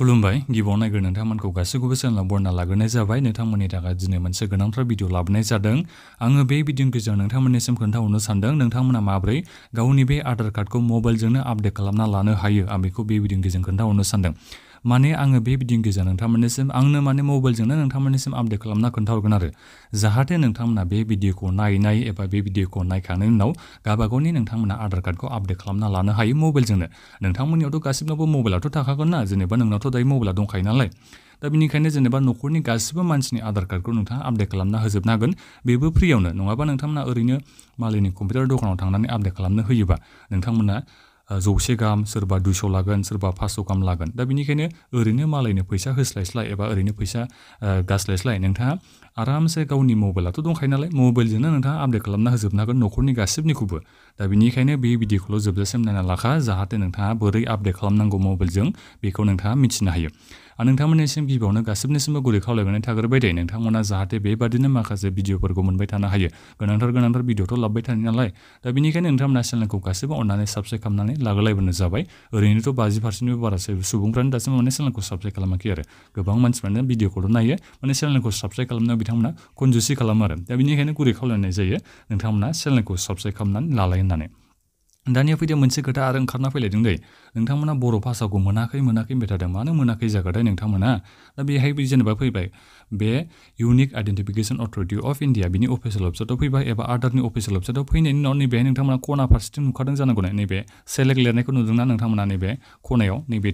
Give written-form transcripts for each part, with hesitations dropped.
खुलुमबाय गिबियाव नायग्रो नोंथांमोनखौ गासैखौबो चेनेलाव बरना लाग्रोनाय जाबाय नोंथांमोननि थाखाय दिनै मोनसे गोनांथार भिडिअ लाबोनाय जादों आङो बे भिडिअनि गेजेरजों नोंथांमोननिसिम खोन्थाहरनो सानदों नोंथांमोना माबोरै गावनि बे आधार कार्डखौ मबाइलजोंनो आपडेट खालामना लानो हायो आं बेखौ बे भिडिअनि गेजेरजों खोन्थाहरनो सानदों माने आङो बे भिडिअनि गेजेरजों नोंथांमोननिसिम आंनो माने मबाइलजोंनो नोंथांमोननिसिम आपडेट खालामना खोन्थाहरगोन आरो जाहाथे नोंथांमोना बे भिडिअखौ नायै एबा बे भिडिअखौ नायखांनायनि उनाव गाबागावनि नोंथांमोना आधार कार्डखौ आपडेट खालामना लानो हायो मबाइलजोंनो नोंथांमोननियावथ' गासिबनावबो मबाइलाथ' थाखागोन ना जेनेबा नोंनावथ' दायो मबाइला दंखायो नालाय दा बेनिखायनो जेनेबा न'खरनि गासिबो मानसिनि आधार कार्डखौ नोंथाङा आपडेट खालामना होजोबनो हागोन बेबो फ्रियावनो नङाबा नोंथांमोना ओरैनो मालायनि कम्पिउटार दखानाव थांनानै आपडेट खालामनो होयोबा नोंथांमोना 100 गाहाम सोरबा 200 लागोन सोरबा 500 गाहाम लागोन दा बेनिखायनो ओरैनो मालायनो फैसा होस्लायस्लाय एबा ओरैनो फैसा गास्लायस्लाय नोंथाङा आरामसे गावनि मबाइलाथ' दंखायो नालाय मबाइलजोंनो नोंथाङा आपडेट खालामना होजोबनो हागोन न'खरनि गासिबनिखौबो दा बेनिखायनो बे भिडिअखौल' जोबजासिम नायना लाखा जाहाथे नोंथाङा बोरै आपडेट खालामनांगौ मबाइलजों बेखौ नोंथाङा मिथिनो हायो नोंथांमोननिसिम गिबियावनो गासिबनिसिमबो गुरै खावलायनानै थाग्रोबाय दे नोंथांमोना जाहाथे बेबादिनो माखासे भिडिअफोरखौ मोनबाय थानो हायो गोनांथार भिडिअथ' लाबोबाय थायो नालाय दा बेनिखायनो नोंथांमोना चेनेलखौ गासिबो अननानै साबस्क्राइब खालामनानै लाग्रोलायबानो जाबाय ओरैनोथ' 50%निबो बारासो सुबुंफ्रानो दासिमबो माने चेनेलखौ साबस्क्राइब खालामाखै आरो गोबां मानसिफ्रानो भिडिअखौल' नायो माने चेनेलखौ साबस्क्राइब खालामनायाव बिथांमोना कनजुसि खालामो आरो दा बेनिखायनो गुरै खावलायनाय जायो नोंथांमोना चेनेलखौ साबस्क्राइब खालामनानै लालाय होननानै दानिया फैदो मोनसे खोथा आरो ओंखारना फैलायदों दै नोंथांमोना बर' भाषाखौ मोनाखै होनबाय थादों मानो मोनाखै जागोनथाय नोंथांमोना दा बेहाय जेनेबा फैबाय बे unique identification authority of India बिनि अफिसियेल वेबसाइटआव फैबाय एबा आधारनि अफिसियेल वेबसाइटआव फैनायनि उनाव नैबेहाय नोंथांमोना खना फारसेथिं नुखादों जानांगौ नैबे सेलेक्ट लिरनायखौ नुदोंना नोंथांमोना नैबे खनायाव नैबे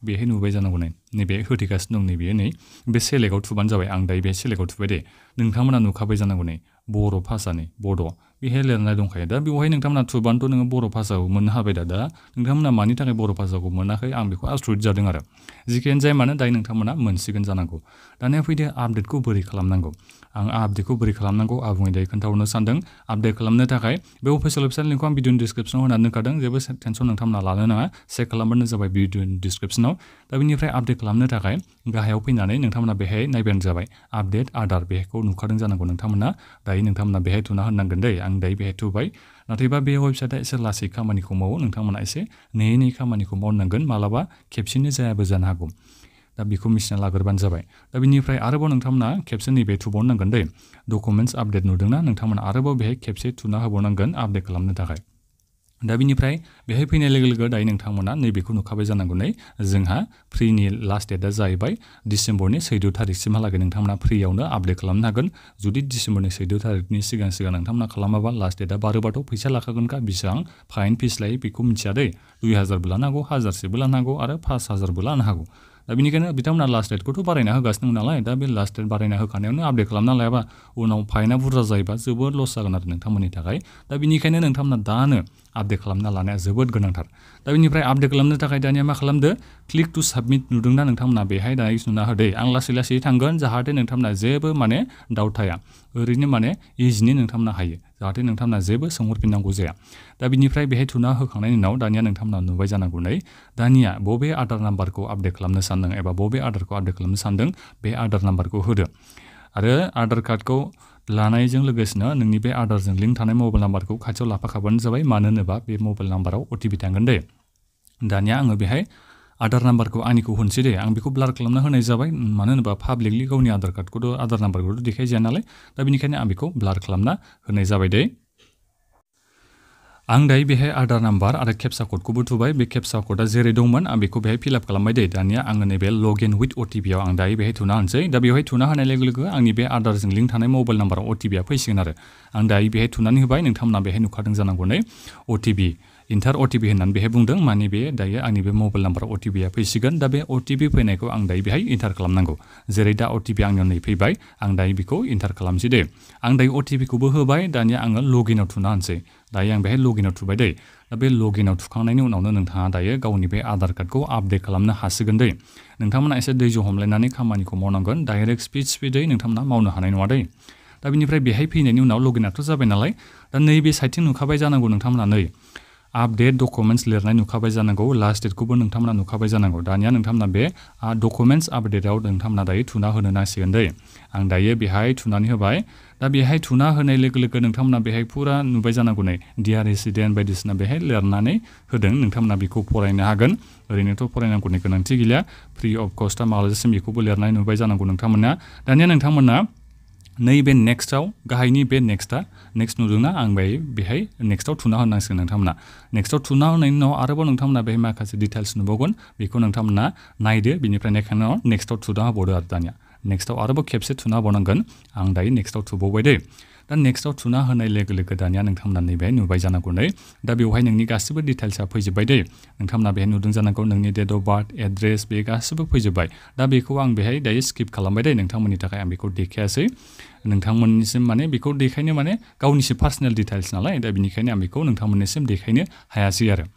बेहाय नुबाय जानांगौ नैबे होथेगासिनो दं नैबे बे सेलेक्टआव थुबानो जाबाय आं दायो बे सेलेक्टआव थुबाय दे नोंथांमोना नुखाबाय जानांगौ बर' भाषानि बड' बेहाय लिरनाय दंखायो दा बेवहाय नोंथांमोना थुबानोथ' नोङो बर' भाषाखौ मोननो हाबाय दा नोंथांमोना मानि थाखाय बर' भाषाखौ मोनाखै आं बेखौ आसरित जादों आरो जिखियानो जाया मानो दायो नोंथांमोना मोनसिगोन जानांगौ दानिया फैदो आपडेटखौ बोरै खालामनांगौ आं आपडेटखौ बोरै खालामनांगौ आबुङै दायो खोन्थाहरनो सानदों आपडेट खालामनो थाखाय बे अफिसियेल वेबसाइट लिंकखौ आं भिडिअनि डिसक्रिपसनाव होनानै दोनखादों जेबो टेनसन नोंथांमोना लानो नाङा चेक खालामबानो जाबाय भिडिअनि डिसक्रिपसनाव दा बेनिफ्राय आपडेट खालामनो थाखाय गाहायाव फैनानै नोंथांमोना बेहाय नायबानो जाबाय आपडेट आधार बेखौ नुखादों जानांगौ नोंथांमोना दायो नोंथांमोना बेहाय थुना होनांगोन दै आं दायो बेहाय थुबाय नाथायबा बे वेबसाइटआ एसे लासै खामानिखौ मावो नोंथांमोना एसे नेयै खामानिखौ मावनांगोन मालाबा खेबसेनो जायाबो जानो हागौ दा बेखौ मिथिना लाग्रोबानो जाबाय दा बिनिफ्राय आरोबाव नोंथांमोना खेबसे नैबे थुबावनांगोन दै डकुमेन्टस आपडेट नुदोंना नोंथांमोना आरोबाव बेहाय खेबसे थुना होबावनांगोन आपडेट खालामनो थाखाय दा बिनिफ्राय बेहाय फैनाय लोगो दायो नोंथांमोना नैबेखौ नुखाबाय जानांगौ जोंहा फ्रिनि लास्ट डेटआ जाहैबाय डिसेम्बरनि 14 थारिखसिमहालागै नोंथांमोना फ्रियावनो आपडेट खालामनो हागोन जुदि डिसेम्बरनि 14 थारिखनि सिगां नोंथांमोना खालामाबा लास्ट डेटआ बारोबाथ' फैसा लाखागोनखा बेसेबां फाइन फिस लायो बेखौ मिथिया दै 2000बो लानो हागौ 1000सोबो लानो हागौ आरो 5000बो लानो हागौ दा बेनिखायनो बिथांमोना लास्ट डेटखौथ' बारायना होगासिनो दं नालाय दा बे लास्ट डेट बारायना होखानायावनो आपडेट खालामना लायाबा उनाव फाइना बुरजा जायोबा जोबोद लस जागोन आरो नोंथांमोननि थाखाय दा बेनिखायनो नोंथांमोना दानो आपडेट खालामना लानाया जोबोद गोनांथार दा बेनिफ्राय आपडेट खालामनो थाखाय दानिया मा खालामदो क्लिक टु साबमिट नुदोंना नोंथांमोना बेहाय दायो नुना होदो आं लासै थांगोन जाहाथे नोंथांमोना जेबो माने डाउट थाया ओरैनो माने इजिनि नोंथांमोना हायो जाहाथे नोंथांमोना जेबो सोंहरफिननांगौ जाया दा बिनिफ्राय बेहाय थुना होखांनायनि उनाव दानिया नोंथांमोना नुबाय जानांगौ दानिया बबे आधार नाम्बारखौ आपडेट खालामनो सानदों एबा बबे आधारखौ आपडेट खालामनो सानदों बे आधार नाम्बारखौ होदो आरो आधार कार्डखौ लानायजों लोगोसेनो नोंनि बे आधारजों लिंक थानाय मबाइल नाम्बारखौ खाथियाव लाफाखाबानो जाबाय मानो होनोबा बे मबाइल नाम्बाराव OTP थांगोन दे दानिया आङो बेहाय आधार नाम्बारखौ आंनिखौ होनोसै दे आं बेखौ ब्लार खालामना होनाय जाबाय मानो होनोबा पाब्लिकलि गावनि आधार नाम्बारखौथ' देखायजाया नालाय दा बेनिखायनो आं बेखौ ब्लार खालामना होनाय जाबाय दे आं दायो बेहाय आधार नाम्बार आरो केपसा क'डखौबो थुबाय बे केपसा क'डआ जेरै दंमोन आं बेखौ बेहाय फिल आप खालामबाय दे दानिया आङो नैबे लगइन विथ OTP आव आं दायो बेहाय थुना होनोसै दा बेवहाय थुना होनाय लोगो आंनि बे आधारजों लिंक थानाय मबाइल नाम्बाराव OTP आ फैसिगोन आरो आं दायो बेहाय थुनानै होबाय नोंथांमोना बेहाय नुखादों जानांगौ OTP इन्टार OTP होननानै बेहाय बुंदों माने बे दायो आंनि बे मबाइल नाम्बाराव OTP आ फैसिगोन दा बे OTP फैनायखौ आं दायो बेहाय इन्टार खालामनांगौ जेरै दा OTP आंनियाव नै फैबाय आं दायो बेखौ इन्टार खालामसै दे आं दायो OTP खौबो होबाय दानिया आङो लगिनआव थुना होनसै दायो आं बेहाय लगिनआव थुबाय दे दा बे लगिनआव थुखांनायनि उनावनो नोंथाङा दायो गावनि बे आधार कार्डखौ आपडेट खालामनो हासिगोन दे नोंथांमोना एसे दैज' हमलायनानै खामानिखौ मावनांगोन डाइरेक्ट स्पिडै नोंथांमोना मावनो हानाय नङा दे दा बिनिफ्राय बेहाय फैनायनि उनाव लगिनआथ' जाबाय नालाय दा नैबे साइडथिं नुखाबाय जानांगौ नोंथांमोना आपडेट डकुमेन्ट्स लिरनाय नुखाबाय जानांगौ लास्ट डेटखौबो नोंथांमोना नुखाबाय जानांगौ दानिया नोंथांमोना बे डकुमेन्ट्स आपडेटआव नोंथांमोना दायो थुना होनो नांसिगोन दै आं दायो बेहाय थुनानै होबाय दा बेहाय थुना होनाय लोगो लोगो नोंथांमोना बेहाय पुरा नुबाय जानांगौ नै डियार रेसिडेन्ट बायदिसिना बेहाय लिरनानै होदों नोंथांमोना बेखौ फरायनो हागोन ओरैनोथ' फरायनांगौनि गोनांथि गैला फ्रि अफ कस्टआ मालासिम बेखौबो लिरनाय नुबाय जानांगौ नोंथांमोना दानिया नोंथांमोना नैबे नेक्स्टआव गाहायनि बे नेक्स्ट नुदोंना आं बेहाय नेक्स्टआव थुना होनांसिगोन नोंथांमोना नेक्स्टआव थुना होनायनि उनाव आरोबाव नोंथांमोना बेहाय माखासे डिटेल्स नुबावगोन बेखौ नोंथांमोना नायदो बिनिफ्राय नायखांनायनि उनाव नेक्स्टआव थुना होबावदो आरो दानिया नेक्स्टआव आरोबाव खेबसे थुना होबावनांगोन आं दायो नेक्स्टआव थुबावबाय दै दा नेक्स्टआव थुना होनाय लोगो लोगो दानिया नोंथांमोना नैबे नुबाय जानांगौ नै दा बेवहाय नोंनि गासिबो डिटेल्सआ फैजोब्बाय दै नोंथांमोना बेहाय नुदों जानांगौ नोंनि डेट अफ बार्थ एड्रेस बे गासिबो फैजोब्बाय दा बेखौ आं बेहाय दायो स्किप खालामबाय दै नोंथांमोननि थाखाय आं बेखौ देखायासै नोंथांमोननिसिम माने बेखौ देखायनो माने गावनिसो पार्सनेल डिटेल्स नालाय दा बेनिखायनो आं बेखौ नोंथांमोननिसिम देखायनो हायासै आरो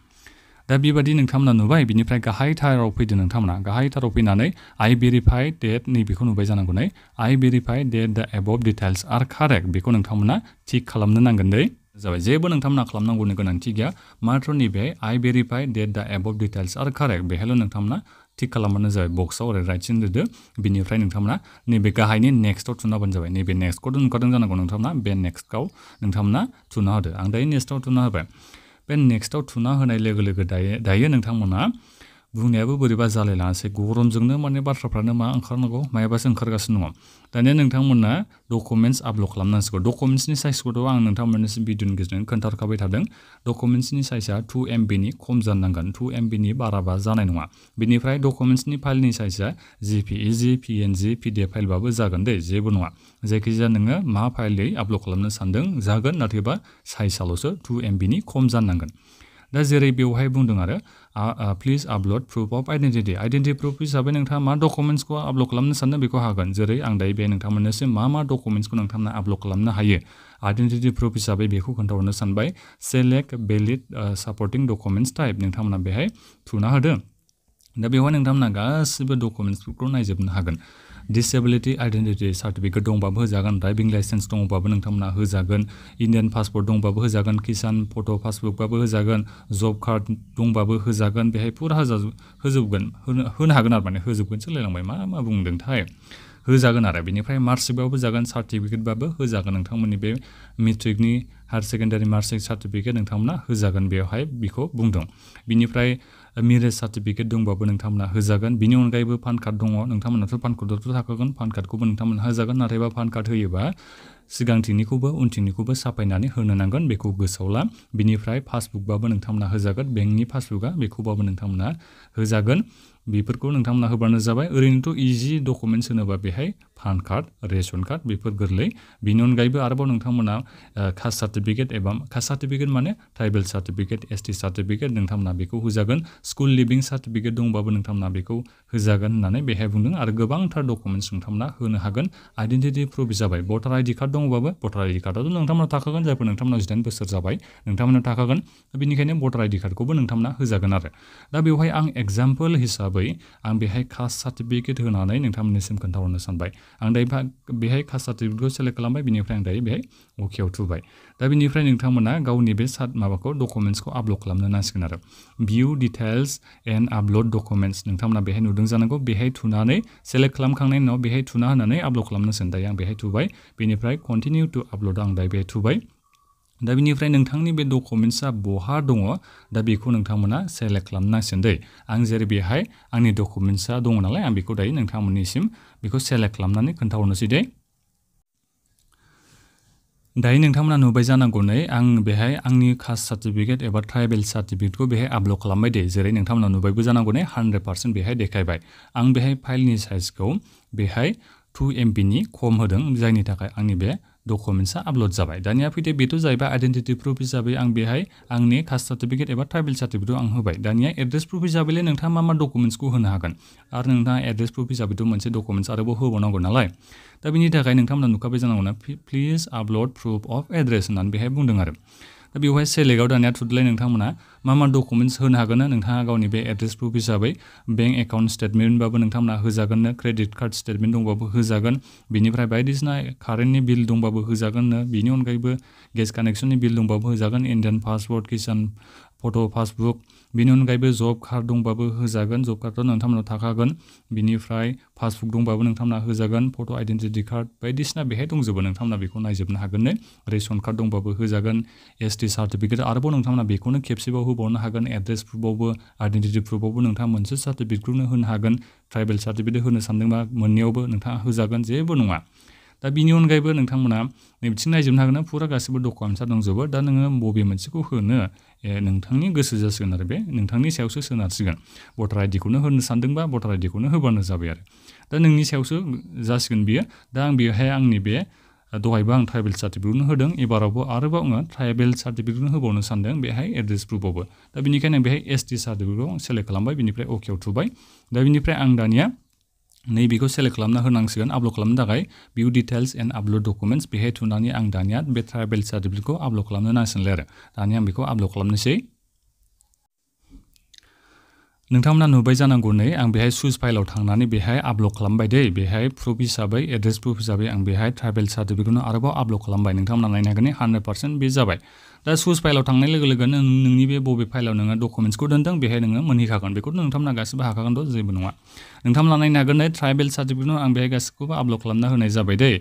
दा बेबादि नोंथांमोना नुबाय बिनिफ्राय गाहायथाराव फैदो नोंथांमोना गाहायथाराव फैनानै आइ भेरिफाइ डेट नैबेखौ नुबाय जानांगौ नै आइ भेरिफाइ डेट द एबभ डिटेल्स आर कारेक्ट बेखौ नोंथांमोना थिक खालामनो नांगोन दै जाबाय जेबो नोंथांमोना खालामनांगौनि गोनांथि गैया मात्र नैबे आइ भेरिफाइ डेट द एबभ डिटेल्स आर कारेक्ट बेहायल' नोंथांमोना थिक खालामबानो जाबाय बक्सआव ओरै राइटसिन लिरदो बिनिफ्राय नोंथांमोना नैबे गाहायनि नेक्स्टआव थुना होबानो जाबाय नैबे नेक्स्टखौ नुखादों जानांगौ नोंथांमोना बे नेक्स्टआव नोंथांमोना थुना होदो आं दायो नेक्स्टआव थुना होबाय बे नेक्स्टआव थुना होनाय लोगो लोगो दायो नोंथांमोना बुंनायाबो बोरैबा जालायलाङासै गरमजोंनो माने बाथ्राफ्रानो मा ओंखारनांगौ मायाबासो ओंखारगासिनो दङ दानिया नोंथांमोना डकुमेन्ट्स आपल'ड खालामनांसिगौ डकुमेन्ट्सनि साइजखौथ' आं नोंथांमोननिसिम भिडिअनि गेजेरजों खोन्थाखाबाय थादों डकुमेन्ट्सनि साइजआ 2 MBनि खम जानांगोन 2 MBनि बाराबा जानाय नङा बेनिफ्राय डकुमेन्ट्सनि फाइलनि साइजआ JPEG PNG PDF फाइलबाबो जागोन दे जेबो नङा जायखिजाया नोङो मा फाइलै आपल'ड खालामनो सानदों जागोन नाथायबा साइजआल'सो 2 MBनि खम जानांगोन दा जेरै बेवहाय बुंदों आरो please upload proof of identity proof हिसाबै नोंथाङा मा डकुमेन्ट्सखौ आपल'ड खालामनो सानदों बेखौ हागोन जेरै आं दायो बे नोंथांमोननिसिम मा डकुमेन्ट्सखौ नोंथांमोना आपल'ड खालामनो हायो आइडेन्टिटि प्रुफ हिसाबै बेखौ खोन्थाहरनो सानबाय सेलेक्ट भेलिड सापर्टिं डकुमेन्ट्स टाइप नोंथांमोना बेहाय थुना होदो दा बेवहाय नोंथांमोना गासिबो डकुमेन्ट्सफोरखौ नायजोबनो हागोन डिसेबिलिटि आइडेन्टिटि सार्टिफिकेट दंबाबो होजागोन ड्राइभिं लाइसेन्स दंबाबो नोंथांमोना होजागोन इन्डियान पासपर्ट दंबाबो होजागोन किसान फट' पासबुकबाबो होजागोन जब कार्ड दंबाबो होजागोन बेहाय फुरा होजोबगोन होनो हागोन आरो माने होजोबगोनसो लायलांबाय मा बुंदोंथाय होजागोन आरो बेनिफ्राय मार्कशिटबाबो जागोन सार्टिफिकेटबाबो होजागोन नोंथांमोननि बे मेट्रिकनि हायार सेकेन्डारि मार्कशिट सार्टिफिकेट नोंथांमोना होजागोन बेवहाय बेखौ बुंदों बिनिफ्राय मेरेज सार्टिफिकेट दंबाबो नोंथांमोना होजागोन बिनि अनगायैबो पान कार्ड दङ नोंथांमोनाथ' पान कार्डआथ' थाखागोन पान कार्डखौबो नोंथांमोना होजागोन नाथायबा पान कार्ड होयोबा सिगांथिंनिखौबो उनथिंनिखौबो साफायनानै होनो नांगोन बेखौ गोसोआव ला बिनिफ्राय पासबुकबाबो नोंथांमोना होजागोन बेंकनि पासबुकआ बेखौबाबो नोंथांमोना होजागोन बेफोरखौ नोंथांमोना होबानो जाबाय ओरैनोथ' इजि डकुमेन्ट्स होनोबा बेहाय पान कार्ड रेशन कार्ड बेफोर गोरलै बिनि अनगायैबो आरोबाव नोंथांमोना कास्ट सार्टिफिकेट एबा कास्ट सार्टिफिकेट माने ट्राइबेल सार्टिफिकेट ST सार्टिफिकेट नोंथांमोना बेखौ होजागोन स्कुल लिभिं सार्टिफिकेट दंबाबो नोंथांमोना बेखौ होजागोन होननानै बेहाय बुंदों आरो गोबांथार डकुमेन्ट्स नोंथांमोना होनो हागोन आइडेन्टिटि प्रुफ जाबाय भटार ID कार्ड दङबाबो भटार ID कार्डआथ' नोंथांमोना थाखागोन जायफोर नोंथांमोनाव 18 बोसोर जाबाय नोंथांमोना थाखागोन बेनिखायनो भटार ID कार्डखौबो नोंथांमोना होजागोन आरो दा बेवहाय आं एग्जाम्पल हिसाबै आं बेहाय कास्ट सार्टिफिकेट होनानै नोंथांमोननिसिम खोन्थाहरनो सानबाय आं दायो बेहाय कास्ट सार्टिफिकेटखौ सेलेक्ट खालामबाय बिनिफ्राय आं दायो बेहाय अकेआव थुबाय दा बिनिफ्राय नोंथांमोना गावनि बे माबाखौ डकुमेन्ट्सखौ आपल'ड खालामनो नांसिगोन आरो भिउ डिटेल्स एन्ड आपल'ड डकुमेन्ट्स नोंथांमोना बेहाय नुदों जानांगौ बेहाय थुनानै सेलेक्ट खालामखांनायनि उनाव बेहाय थुना होनानै आपल'ड खालामनोसै दायो आं बेहाय थुबाय बेनिफ्राय कन्टिनिउ टु आपल'ड आं दायो बेहाय थुबाय दा बिनिफ्राय नोंथांनि बे डकुमेन्ट्सआ बहा दङ दा बेखौ नोंथांमोना सेलेक्ट खालामनांसिगोन दै आं जेरै बेहाय आंनि डकुमेन्ट्सआ दङ नालाय आं बेखौ दायो नोंथांमोननिसिम बेखौ सेलेक्ट खालामनानै खोन्थाहरनोसै दे दायो नोंथांमोना नुबाय जानांगौ नै आं बेहाय आंनि कास्ट सार्टिफिकेट एबा ट्राइबेल सार्टिफिकेटखौ बेहाय आपल'ड खालामबाय दे जेरै नोंथांमोना नुबायबो जानांगौ नै 100% बेहाय देखायबाय आं बेहाय फाइलनि साइजखौ बेहाय 2 MBनि खम होदों जायनि थाखाय आंनि बे डकुमेन्ट्सआ आपल'ड जाबाय दानिया फैदो बेथ' जाहैबाय आइडेन्टिटि प्रुफ हिसाबै आं बेहाय आंनि कास्ट सार्टिफिकेट एबा ट्राइबेल सार्टिफिकेटखौ आं होबाय दानिया एड्रेस प्रुफ हिसाबैलाय नोंथाङा मा डकुमेन्ट्सखौ होनो हागोन आरो नोंथाङा एड्रेस प्रुफ हिसाबैथ' मोनसे डकुमेन्ट्स आरोबाव होबावनांगौ नालाय दा बिनि थाखाय नोंथांमोना नुखाबाय जानांगौना please upload proof of address होननानै बेहाय बुंदों आरो दा बेवहाय सेलेक्टआव दानिया थुदलाय नोंथांमोना मा डकुमेन्ट्स होनो हागोन नोंथाङा गावनि बे एड्रेस प्रुफ हिसाबै बेंक एकाउन्ट स्टेटमेन्टबाबो नोंथांमोना होजागोननो क्रेडिट कार्ड स्टेटमेन्ट दंबाबो होजागोन बिनिफ्राय बायदिसिना कारेन्टनि बिल दंबाबो होजागोननो बिनि अनगायैबो गेस कानेक्सननि बिल दंबाबो होजागोन इन्डियान पासपोर्ट किसान फट' पासबुक बिनि अनगायैबो जब कार्ड दंबाबो होजागोन जब कार्डथ' नोंथांमोनाव थाखागोन बिनिफ्राय पासबुक दंबाबो नोंथांमोना होजागोन फट' आइडेन्टिटि कार्ड बायदिसिना बेहाय दंजोबो नोंथांमोना बेखौ नायजोबनो हागोन रेशन कार्ड दंबाबो होजागोन एसटि सार्टिफिकेट आरोबाव नोंथांमोना बेखौनो खेबसेबाव होबावनो हागोन एड्रेस प्रुफावबो आइडेन्टिटि प्रुफावबो नोंथाङा मोनसे सार्टिफिकेटखौनो होनो हागोन ट्राइबेल सार्टिफिकेट होनो सानदोंबा मोननैयावबो नोंथाङा होजागोन जेबो नङा दा बिनि अनगायैबो नोंथांमोना नैबिथिं नायजोबनो हागोन फुरा गासिबो डकुमेन्टसा दंजोबो दा नोङो बबे मोनसेखौ होनो नोंथांनि गोसो जासिगोन आरो बे नोंथांनि सायावसो सोनारसिगोन भटार आइडिखौनो होनो सानदोंबा भटार आइडिखौनो होबानो जाबाय आरो दा नोंनि सायावसो जासिगोन बियो दा आं बेहाय आंनि बे दहायबो आं ट्राइबेल सार्टिफिकेटखौनो होदों एबारावबो आरोबाव आङो ट्राइबेल सार्टिफिकेटखौनो होबावनो सानदों बेहाय एड्रेस प्रुफावबो दा बेनिखायनो बेहाय एसटि सार्टिफिकेटखौ सेलेक्ट खालामबाय बिनिफ्राय अकेआव थुबाय दा बिनिफ्राय आं दानिया नैबेखौ सेलेक्ट खालामना होनांसिगोन आपल'ड खालामनो थाखाय भिउ डिटेल्स एन्ड आपल'ड डकुमेन्ट्स बेहाय थुनानै आं दानिया बे ट्राइबेल सार्टिफिकेटखौ आपल'ड खालामनो नांसिगोनलै आरो दानिया आं बेखौ आपल'ड खालामनोसै नोंथांमोना नुबाय जानांगौ नै आं बेहाय सुज फाइलाव थांनानै बेहाय आपल'ड खालामबाय दै बेहाय प्रुफ हिसाबै एड्रेस प्रुफ हिसाबै आं बेहाय ट्राइबेल सार्टिफिकेटखौनो आरोबाव आपल'ड खालामबाय नोंथांमोना नायनो हागोन 100% बे जाबाय दा सुज फाइलाव थांनाय लोगो लोगोनो नोंनि बे बबे फाइलाव नोङो डकुमेन्ट्सखौ दोनदों बेहाय नोङो मोनहैखागोन बेखौथ' नोंथांमोना गासिबो हाखागोनथ' जेबो नङा नोंथांमोना नायनो हागोन नै ट्राइबेल सार्टिफिकेटखौ आं बेहाय गासिखौबो आपल'ड खालामना होनाय जाबाय दै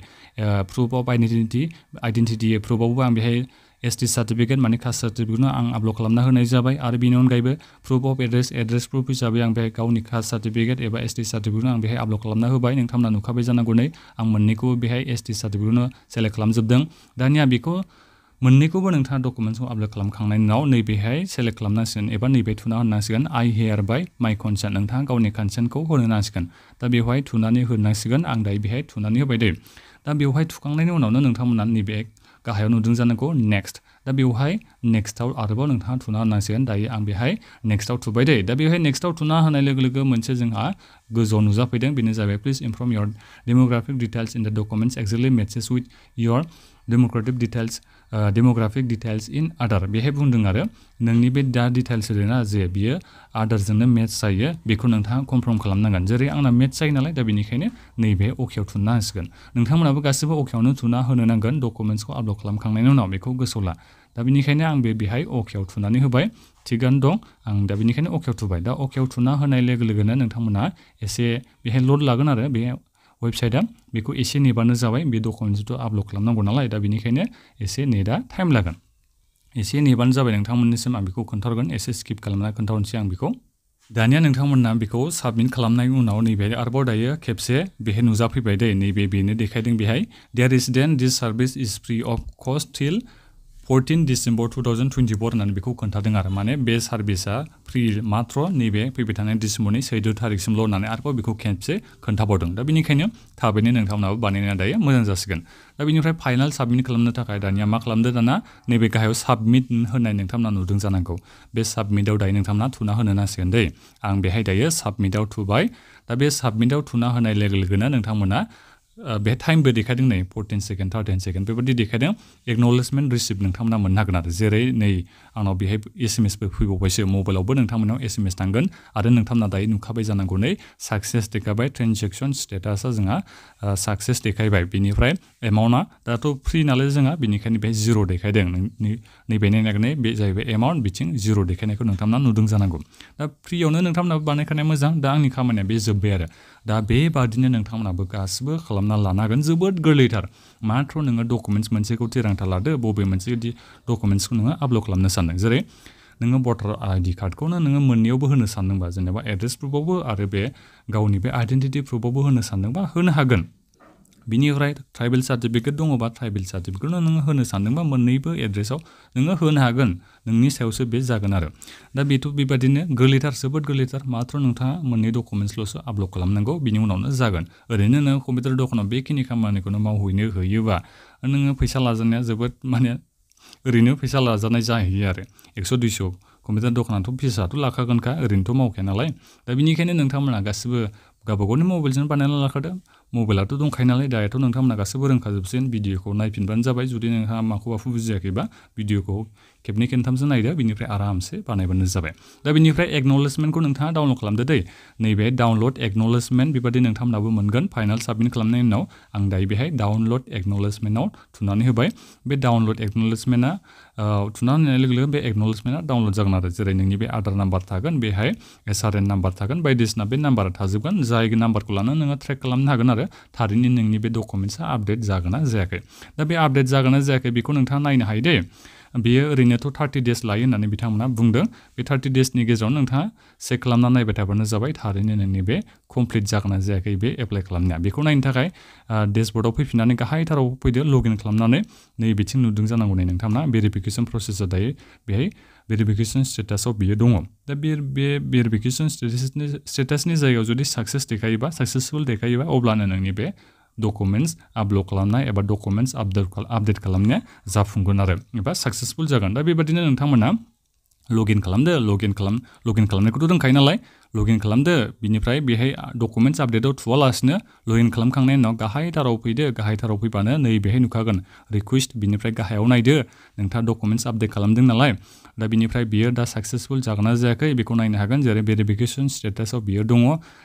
प्रुफ अफ आइडेन्टिटि प्रुफआवबो आं बेहाय एसटि सार्टिफिकेट माने कास्ट सार्टिफिकेटखौनो आं आपल'ड खालामना होनाय जाबाय आरो बेनि अनगायैबो प्रुफ अफ एड्रेस प्रुफ हिसाबै आं बेहाय गावनि कास्ट सार्टिफिकेट एबा एसटि सार्टिफिकेटखौ आं बेहाय आपल'ड खालामना होबाय नोंथांमोना नुखाबाय जानांगौ नै आं मोननैखौबो बेहाय एसटि सार्टिफिकेटखौनो सेलेक्ट खालामजोबदों दानिया बेखौ मोननैखौबो नोंथाङा डकुमेन्ट्सखौ आपल'ड खालामखांनायनि उनाव नैबेहाय सेलेक्ट खालामनांसिगोन एबा नैबे थुना होनांसिगोन आइ हेयार बाय माइ कनसेन्ट नोंथाङा गावनि कनसेन्टखौ होनो नांसिगोन दा बेवहाय थुनानै होनांसिगोन आं दायो बेहाय थुनानै होबाय दै दा बेवहाय थुखांनायनि उनावनो नोंथांमोना नैबे गाहायाव नुदों जानांगौ नेक्स्ट दा बेवहाय नेक्स्टआव आरोबाव नोंथाङा थुना होनांसिगोन दायो आं बेहाय नेक्स्टआव थुबाय दै दा बेवहाय नेक्स्टआव थुना होनाय लोगो लोगो मोनसे जोंहा गोजौआव नुजाफैदों बेनो जाबाय please inform your demographic details in the documents exactly matches with your demographic details in Aadhaar बेहाय बुंदों आरो नोंनि बे दा डिटेल्स होदोंना जे बियो आधारजोंनो मेच जायो बेखौ नोंथाङा कनफार्म खालामनांगोन जेरै आंना मेच जायो नालाय दा बेनिखायनो नैबे अकेआव थुना होसिगोन नोंथांमोनाबो गासिबो अकेआवनो थुना होनो नांगोन डकुमेन्ट्सखौ आपल'ड खालामखांनायनि उनाव बेखौ गोसोआव ला दा बेनिखायनो आं बेहाय अकेआव थुनानै होबाय थिगानो दं आं दा बेनिखायनो अकेआव थुबाय दा अकेआव थुना होनाय लोगो लोगोनो नोंथांमोना एसे बेहाय लड लागोन आरो बे वेबसाइटआ बेखौ एसे नेबानो जाबाय बे डकुमेन्ट्सखौ आपल'ड खालामनांगौ नालाय दा बेनिखायनो एसे नेटआ टाइम लागोन एसे नेबानो जाबाय नोंथांमोननिसिम आं बेखौ खोन्थाहरगोन एसे स्किप खालामना खोन्थाहरनोसै आं बेखौ दानिया नोंथांमोना बेखौ साबमिट खालामनायनि उनाव नैबे आरोबाव दायो खेबसे बेहाय नुजाफैबाय दै नैबे बेनो देखायदों बेहाय their resident this service is free of cost till 14 December 2024 होननानै बेखौ खोन्थादों आरो माने बे सार्भिसा फ्रि मात्र नैबे फैबाय थानाय डिसेम्बरनि 14 थारिखसिमल' होननानै आरोबाव बेखौ खेबसे खोन्थाबावदों दा बेनिखायनो थाबैनो नोंथांमोनाबो बानायनाया दायो मोजां जासिगोन दा बेनिफ्राय फाइनाल साबमिट खालामनो थाखाय दानिया मा खालामदो दाना नैबे गाहायाव साबमिट होननाय नोंथांमोना नुदों जानांगौ बे साबमिटआव दायो नोंथांमोना थुना होनो नांसिगोन दै आं बेहाय दायो साबमिटआव थुबाय दा बे साबमिटआव थुना होनाय लोगो लोगोनो नोंथांमोना बे टाइमबो देखायदों नै 14 सेकेन्ड 13 सेकेन्ड बेबायदि देखायदों एक्न'लेजमेन्ट रिसिप्ट नोंथांमोना मोननो हागोन आरो जेरै नै आंनाव बेहाय एसएमएसबो फैबावबायसो मबाइलावबो नोंथांमोनाव एसएमएस थांगोन आरो नोंथांमोना दायो नुखाबाय जानांगौ नै साक्सेस देखायबाय ट्रेन्जेक्सन स्टेटासा जोंहा साक्सेस देखायबाय बेनिफ्राय एमाउन्टआ दाथ' फ्रि नालाय जोंहा बेनिखायनो बेहाय जिर' देखायदों नैबे नायनानै बे जाहैबाय एमाउन्ट बिथिं जिर' देखायनायखौ नोंथांमोना नुदों जानांगौ दा फ्रियावनो नोंथांमोनाबो बानायखानाया मोजां दा आंनि खामानिया बे जोब्बाय आरो दा बेबादिनो नोंथांमोनाबो गासिबो खालामना लानो हागोन जोबोद गोरलैथार माथ्र' नोङो डकुमेन्ट्स मोनसेखौ थिरांथा लादो बबे मोनसे डकुमेन्ट्सखौ नोङो आपल'ड खालामनो सानदों जेरै नोङो भटार आइडि कार्डखौनो नोङो मोननैयावबो होनो सानदोंबा जेनेबा एड्रेस प्रुफआवबो आरो बे गावनि बे आइडेन्टिटि प्रुफआवबो होनो सानदोंबा होनो हागोन बिनिफ्राय ट्राइबेल सार्टिफिकेट दङबा ट्राइबेल सार्टिफिकेटखौनो नोङो होनो सानदोंबा मोननैबो एड्रेसाव नोङो होनो हागोन नोंनि सायावसो बे जागोन आरो दा बेथ' बेबादिनो गोरलैथार जोबोद गोरलैथार माथ्र' नोंथाङा मोननै डकुमेन्ट्सल'सो आपल'ड खालामनांगौ बिनि उनावनो जागोन ओरैनो नोङो कम्पिउटार दखानाव बेखिनि खामानिखौनो मावहैनो होयोबा नोङो फैसा लाजानाया जोबोद माने ओरैनो फैसा लाजानाय जाहैयो आरो 100-200 कम्पिउटार दखानाथ' फिसाथ' लाखागोनखा ओरैनोथ' मावखाया नालाय दा बेनिखायनो नोंथांमोना गासिबो गावबा गावनि मबाइलजों बानायना लाखादो मबाइलाथ' दंखायो नालाय दायोथ' नोंथांमोना गासैबो रोंखाजोबसिन भिडिअखौ नायफिनबानो जाबाय जुदि नोंथाङा माखौबाफोर बुजियाखैबा भिडिअखौ खेबनै खेबथामसो नायदो बिनिफ्राय आरामसे बानायबानो जाबाय दा बिनिफ्राय एक्न'लेजमेन्टखौ नोंथाङा डाउनलड खालामदो दै नैबे डाउनलड एक्न'लेजमेन्ट बेबादि नोंथांमोनाबो मोनगोन फाइनाल साबमिट खालामनायनि उनाव आं दायो बेहाय डाउनलड एक्न'लेजमेन्टआव थुनानै होबाय बे डाउनलड एक्न'लेजमेन्टआ थुनानै होनाय लोगो लोगो बे एक्न'लेजमेन्टआ डाउनलड जागोन आरो जेरै नोंनि बे आधार नाम्बार थागोन बेहाय SRN नाम्बार थागोन बायदिसिना बे नाम्बारा थाजोबगोन जाय नाम्बारखौ लानानै नोङो ट्रेक खालामनो हागोन आरो थारैनो नोंनि बे डकुमेन्ट्सआ आपडेट जागोन ना जायाखै दा बे आपडेट जागोन ना जायाखै बेखौ नोंथाङा नायनो हायो दे बेयो ओरैनोथ' 30 डेज लायो होननानै बिथांमोना बुंदों बे 30 डेजनि गेजेराव नोंथाङा चेक खालामना नायबाय थाबानो जाबाय थारैनो नोंनि बे कमप्लिट जागोन ना जायाखै बे एप्लाइ खालामनाया बेखौ नायनो थाखाय डेशबर्डआव फैफिननानै गाहायथाराव फैदो लगइन खालामनानै नै बिथिं नुदों जानांगौ नै नोंथांमोना भेरिफिकेसन प्रसेसआ दायो बेहाय भेरिफिकेसन स्टेटासआव बियो दङ दा बे भेरिफिकेसन स्टेटासनि जायगायाव जुदि साक्सेस देखायोबा साक्सेसफुल देखायोबा अब्लानो नोंनि बे डकुमेन्ट्स आपल'ड खालामनाय एबा डकुमेन्ट्स आपडेट खालामनाया जाफुंगोन आरो एबा साक्सेसफुल जागोन दा बेबादिनो नोंथांमोना लगइन खालामदो लगइन खालामनायखौथ' रोंखायो नालाय लगइन खालामदो बिनिफ्राय बेहाय डकुमेन्ट्स आपडेटआव थुवालासिनो लगइन खालामखांनायनि उनाव गाहायथाराव फैदो गाहायथाराव फैबानो नै बेहाय नुखागोन रिकुवेस्ट बिनिफ्राय गाहायाव नायदो नोंथाङा डकुमेन्ट्स आपडेट खालामदों नालाय दा बिनिफ्राय बियो दा साक्सेसफुल जागोन ना जायाखै बेखौ नायनो हागोन जेरै भेरिफिकेसन स्टेटासआव बियो दङ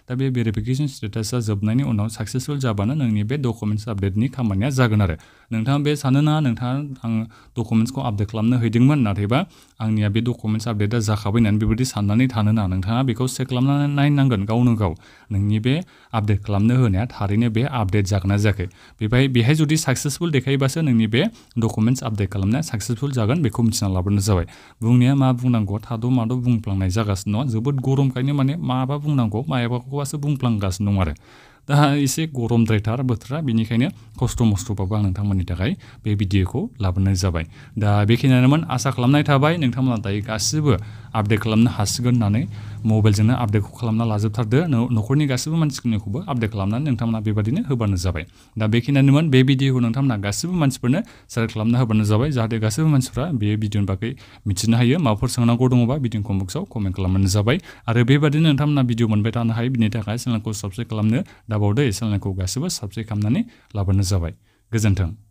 दा बे भेरिफिकेसन स्टेटासा जोबनायनि उनाव साक्सेसफुल जाबानो नोंनि बे डकुमेन्ट्स आपडेटनि खामानिया जागोन आरो नोंथाङा बे सानो नाङा नोंथाङा आं डकुमेन्ट्सखौ आपडेट खालामनो हैदोंमोन नाथायबा आंनिया बे डकुमेन्ट्स आपडेटआ जाखाबाय होननानै बेबायदि साननानै थानो नाङा नोंथाङा बेखौ चेक खालामनानै नायनांगोन गावनो गाव नोंनि बे आपडेट खालामनो होनाया थारैनो बे आपडेट जागोन ना जायाखै बेहाय जुदि साक्सेसफुल देखायोबासो नोंनि बे डकुमेन्ट्स आपडेट खालामनाया साक्सेसफुल जागोन बेखौ मिथिना लाबानो जाबाय बुंनाया मा बुंनांगौ थाद' माद' बुंफ्लांनाय जागासिनो दङ जोबोद गरमखायनो माने माबा बुंनांगौ मायाबाखौबासो बुंफ्लांगासिनो दं आरो दा एसे गरमद्रायथार बोथोरा बेनिखायनो खस्थ' मस्थ'बाबो आं नोंथांमोननि थाखाय बे भिडिअखौ लाबोनाय जाबाय दा बेखिनियानोमोन आसा खालामनाय थाबाय नोंथांमोना दायो गासिबो आपडेट खालामनो हासिगोन होननानै मबाइलजोंनो आपडेटखौ खालामना लाजोबथारदो न'खरनि गासिबो मानसिफोरनिखौबो आपडेट खालामनानै नोंथांमोना बेबादिनो होबानो जाबाय दा बेखिनियानोमोन बे भिडिअखौ नोंथांमोना गासिबो मानसिफोरनो शेयार खालामना होबानो जाबाय जाहाथे गासिबो मानसिफ्रा बे भिडिअनि बागै मिथिनो हायो माबाफोर सोंनांगौ दङबा भिडिअ कमेन्ट बक्सआव कमेन्ट खालामबानो जाबाय आरो बेबादिनो नोंथांमोना भिडिअ मोनबाय थानो हायो बिनि थाखाय चेनेलखौ साबस्क्राइब खालामनो दाबावदो चेनेलखौ गासिबो साबस्क्राइब खालामनानै लाबानो जाबाय गोजोन्थों।